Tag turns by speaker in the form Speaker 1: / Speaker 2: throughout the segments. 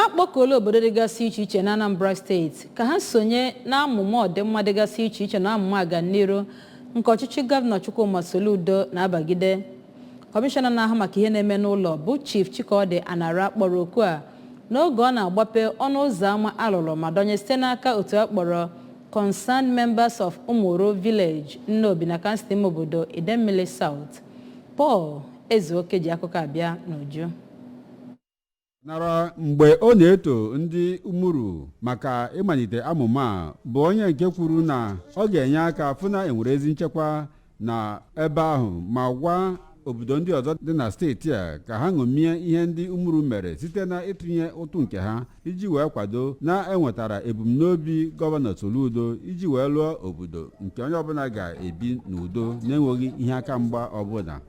Speaker 1: Akpọkuola obodo dịgasị iche iche na Anambra Steeti ka ha sonye n'amụma ọdịmma dịgasị iche iche na amụma aganiru nke ọchịchị Gọvanọ Chukwuma Soludo na-abagide. Kọmishọna na-ahụ maka ihe na-eme n'ụlọ bụ Chief Chikodi Anara kpọrọ oku a n'oge ọ na-agbape ọnụ ụzọ ámá alụrụ ma dọnye site n'aka otu a kpọrọ Concerned Members of Umuru Village, Nnobi, na kansụl ime obodo Idemmili South. Paul Ezeoke ji akụkọ abịa n'uju.
Speaker 2: Nara mgbe ọ na-eto ndị Umuru maka ịmalite amụma a, bụ onye nke kwuru na ọ ga-enye aka fụ na enwere ezi nchekwa na ebe ahụ, ma gwa obodo ndị ọzọ dị na steeti a ka ha ṅomie ihe ndị Umuru mere site na ịtụnye ụtụ nke ha iji wee kwado na enwetara ebumnobi Gọvanọ Soludo iji wee lụọ obodo nke onye ọbụla ga-ebi n'udo na-enweghị ihe aka mgba ọbụla.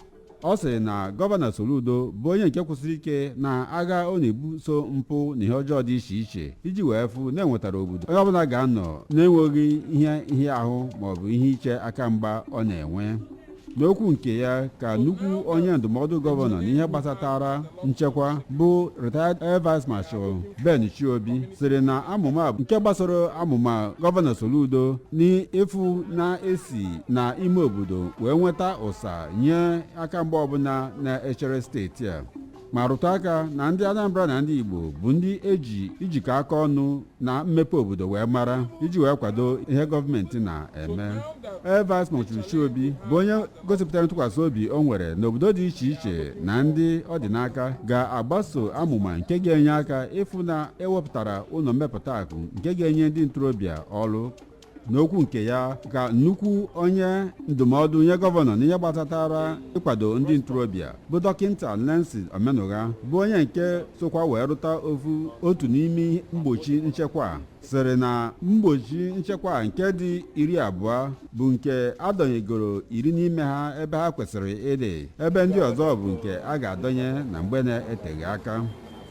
Speaker 2: Ọ sịrị na Gọvanọ Soludo bụ onye nke kwụsịrị ike na agha ọ na-ebuso mpụ na ihe ọjọọ dị iche iche iji wee fụ na-enwetara obodo onye ọbụla ga-anọ na-enweghị ihe nhịahụ maọbụ ihe iche aka mgba ọ na-enwe. N'okwu nke ya ka nnukwu onye ndụmọdụ gọvanọ n'ihe gbasatara nchekwa, bụ retired Air Vice Marshal Ben Chiobi, sịrị na amụma nke gbasoro amụma Gọvanọ Soludo n'ịfụ na-esi na ime obodo wee nweta ụsa nye aka mgba ọbụla na-echere steeti a, ma rụtụ aka na ndị Anambra na ndị Igbo bụ ndị eji ijikọ aka ọnụ na mmepe obodo wee mara iji wee kwado ihe gọọmenti na-eme. Air Vice Marshal Chiobi bụ onye gosipụtara ntụkwasị obi o nwere n'obodo dị iche iche na ndị ọ dị n'aka ga-agbaso amụma nke ga-enye aka ịfụ na ewepụtara ụlọ mmepụta akụ nke ga-enye ndị ntorobịa ọrụ. N'okwu nke ya ka nnukwu onye ndụmọdụ nye gọvanọ n'ihe gbasatara ịkwado ndị ntorobịa, bụ Dọkịta Nancy Omenugha, bụ onye nke sokwa wee rụta ofu otu n'ime mgbochi nchekwa, sịrị na mgbochi nchekwa nke dị 20 bụ nke adọnyegoro 10 n'ime ha ebe ha kwesịrị ịdị, ebe ndị ọzọ bụ nke a ga-adọnye na mgbe na-eteghị aka.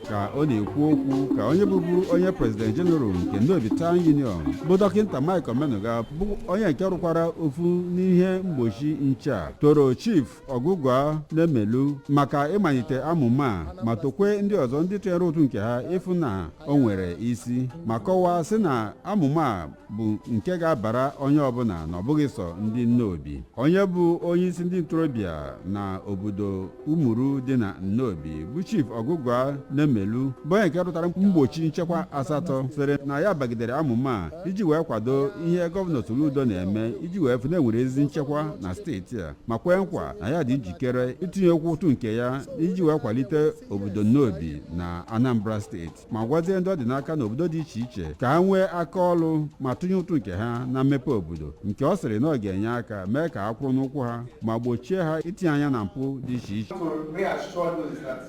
Speaker 2: Ka ọ na-ekwu okwu ka onye bụbu onye President General nke Nnobi Town Union, bụ Dọkịta Mike Omenugha, bụ onye nke rụkwara ofu n'ihe mgbochi nche a, toro Chief Ọgụgụa na-emelu maka ịmalite amụma a, ma tokwe ndị ọzọ ndị tụnyere ụtụ nke ha ịfụ na o nwere isi, ma kọwaa sị na amụma a bụ nke ga-abara onye ọbụla na ọ bụghị sọ ndị Nnobi. Onye bụ onye isi ndị ntorobịa na obodo Umuru dị na Nnobi, bụ Chief Ọgụgụa na-emelu, bụ onye nke rụtara mgbochi nchekwa asatọ, sịrị na ya bagidere amụma a iji wee kwado ihe Gọvanọ Soludo na-eme iji wee fụ na enwere ezi nchekwa na steeti a, ma kwee nkwa na ya dị njikere itinyekwu ụtụ nke ya iji wee kwalite obodo Nnobi na Anambra Steeti, ma gwazie ndị ọ dị n'aka n'obodo dị iche iche ka ha nwee aka ọrụ ma tụnye ụtụ nke ha na mmepe obodo, nke ọ sịrị na ọ ga-enye aka mee ka ha kwụrụ n'ụkwụ ha ma gbochie ha itinye anya na mpụ dị iche iche
Speaker 3: To reassure you is that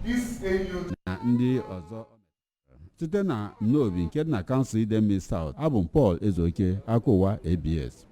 Speaker 3: this AU
Speaker 2: na ndị ọzọ. Site na Nnobi nke dị na kansụl Idemmili South, abụ m Paul Ezeoke, aka ụwa ABS.